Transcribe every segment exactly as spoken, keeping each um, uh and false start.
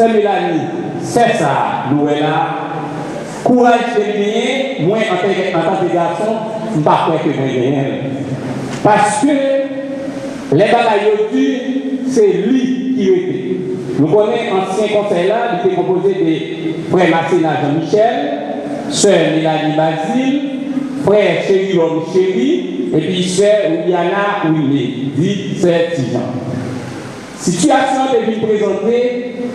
Sè Melanie, sè sa a nou wè la a, kouraj ke l genyen, mwen, antanke, antanke gason, m pa kwè ke mwen genyen l. Paske, lè bagay yo di, se li ki rete. Nou konnen ansyen konsèy la, li te konpoze de frè Masséna Jean Michel, sè Melanie Bazile, frè Cherilòm Chéry, epi sè Williana Wilmé, dit sè Ti Jan. Sitiyasyon an te vin prezante,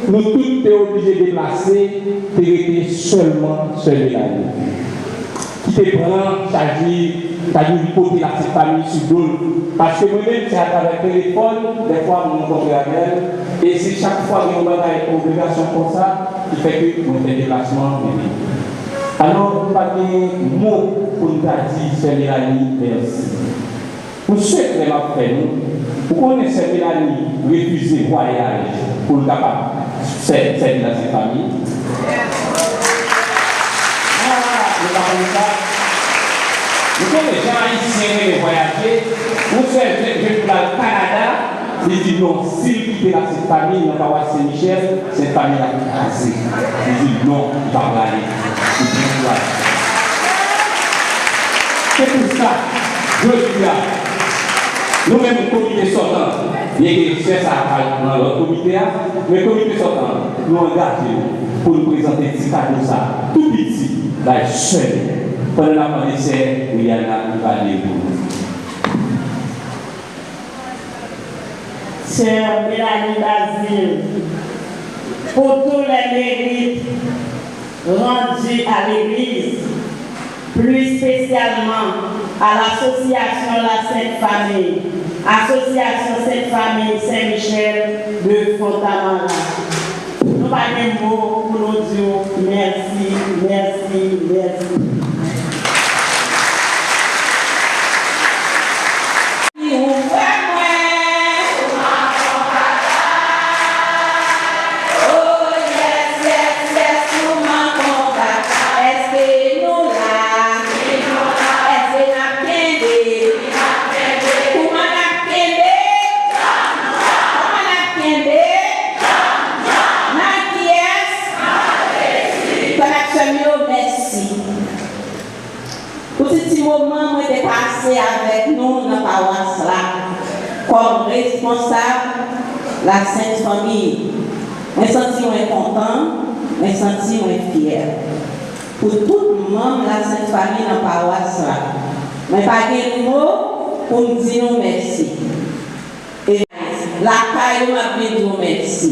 nou tout te oblije deplase, te rete sèlman sè Melanie, ki te pran chaj li, chaj li pote Lasent Fanmi sou do l. Paske mwen menm, se atravè telefòn, dèfwa mwen rankontre avè l, e se chak fwa gen yon bagay, yon obligasyon konsa, ki fè ke mwen fè deplasman an, mwen vini. Alò, nou pa gen mo pou n ta di sè Melanie mèsi. Pou sekrè m ap fè nou, ou konnen sè Melanie refize vwayaj pou l kapab sè-, sèvi Lasent Fanmi. Ah, nou pa konn sa? Nou konnen jan Ayisyen renmen vwayaje, yon sè jwenn, jwenn pou l al Kanada, li di non, si l kite Lasent Fanmi nan pawas Sen Michèl, Sent Fanmi ap kraze. Li di non, li pa prale. Li di kouraj. Se pou sa, jodi a, nou menm komite sòtan, byenke sè sa a pral nan lòt komite a, men komite sòtan, nou angaje nou pou nou prezante ti kado sa a, tou piti, bay sè nou, pandan n ap mande sè Williana pou pale pou nou. Sœur Mélanie Bazile, pour tous les mérites rendus à l'Église, plus spécialement à l'association La Sainte Famille, Association Sainte Famille Saint-Michel de Fontamara. Nou pa gen mo pou nou di w mèsi, mèsi, mèsi. Ou wè mwen. Oh, yes, yes, yes, kouman konbatan? Èske nou la? Èske n ap kenbe? Kouman n ap kenbe? Kouman n ap kenbe? Nan kiyès? Frè ak sè m yo, mèsi. Pou ti, ti moman mwen te pase avèk nou nan pawas la, kòm responsab Lasent Fanmi, mwen santi mwen kontan, mwen santi mwen fyè. Pou tout manm Lasent Fanmi nan pawas la, mwen pa gen mo pou m di nou mèsi. E lakay ou, m ap vin di w mèsi.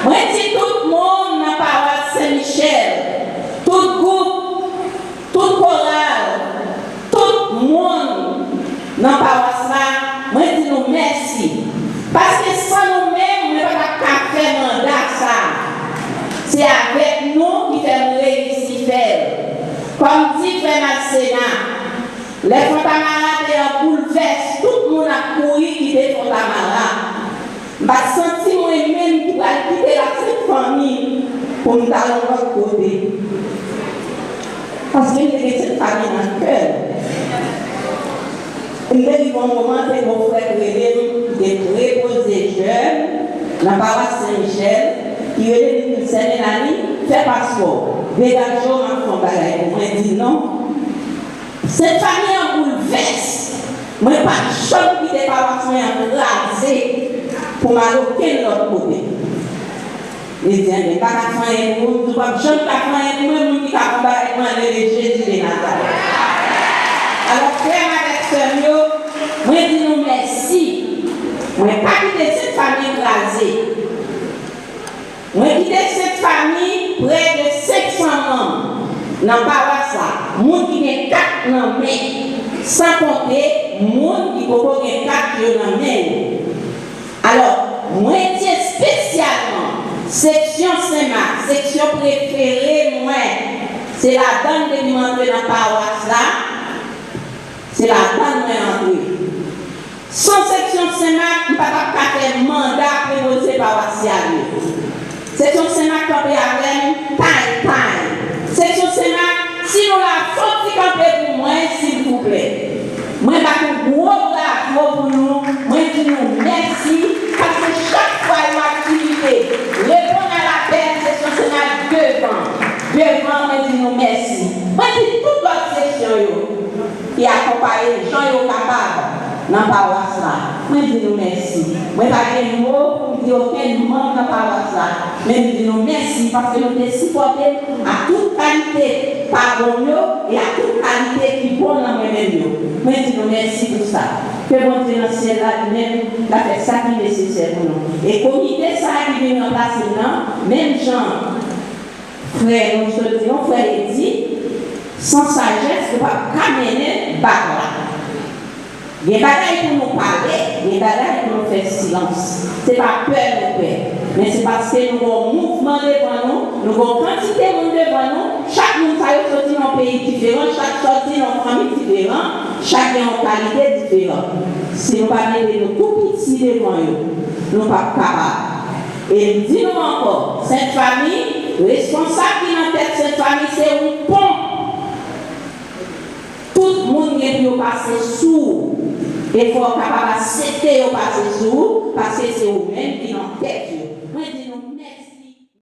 Mwen di tout moun nan pawas Sen Michèl, tout gwoup, tout koral, tout moun nan pawas la, mwen di nou mèsi. Paske san nou menm, mwen pa t ap ka fè manda sa a. Se avèk nou ki fè m reyisi fè l. Kòm di frè Masséna, lè Fontamara te an boulvès, tout moun ap kouri kite Fontamara. M pa t santi mwen menm ki pral kite Lasent Fanmi pou m t al yon lòt kote. Paske m te gen Sent Fanmi nan kè m. M te rive yon moman, te gen yon frè k rele m, ki te prepoze jèn nan pawas Sen Michèl, ki rele m, li di m, Sè Melanie, fè paspò w, degaje w, m ap fè yon bagay pou mwen. Di non. Sent Fanmi an boulvès. Mwen p ap janm kite pawas mwen an kraze pou m al okenn lòt kote. Li di, enben, m pa ka fè anyen pou ou, m di, w p ap janm ka fè anyen pou mwen, moun ki ka fè yon bagay pou mwen, rele Jezi de Nazarèt. Alò, frè m avèk sè m yo, mwen di nou mèsi. Mwen pa kite Sent Fanmi kraze. Mwen kite Sent Fanmi prè de senk san manm nan pawas la, moun ki gen kat nan men, san konte moun ki poko gen kat yo nan men yo. Alò, mwen di espesyalman seksyon Senmak, seksyon prefere mwen, se ladan l depi m antre nan pawas la, se ladan l mwen antre. San seksyon Senmak, m pa t ap ka fè manda prepoze pawasyal yo. Seksyon Senmak kanpe avè m, tay, tay. Seksyon Senmak, si nou la, fòk ti kanpe pou mwen, silvouplè. Mwen bat yon gwo bravo pou nou, mwen di nou mèsi, paske chak fwa yon aktivite, nou mèsi. Mwen pa gen mo pou m di okenn manm nan pawas la, men m di nou mèsi paske nou te sipòte m a tout kalite pa bon m yo e a tout kalite ki bon nan mwen menm yo. Mwen di nou mèsi pou sa. Ke Bondye nan syèl la li menm ka fè sa ki nesesè pou nou. E komite sa a ki vin ranplase m nan, menm jan frè nou sot di, yon frè Edi, san sajès, ou p ap ka mennen bak la. Gen bagay pou nou pale, gen bagay pou nou fè silans. Se pa pè nou pè, men se paske nou gen yon mouvman devan nou, nou gen yon kantite moun devan nou, chak moun sa yo soti nan yon peyi diferan, chak soti nan yon fanmi diferan, chak gen yon kalite diferan. Si nou pa mete nou tou piti devan yo, nou p ap kapab. E m di nou ankò, Sent Fami, responsab ki nan tèt Sent Fami se yon ponp. Tout moun gen pou yo pase sou ou. E fò w kapab aksepte yo pase sou ou, paske se ou menm ki nan tèt yo. Mwen di nou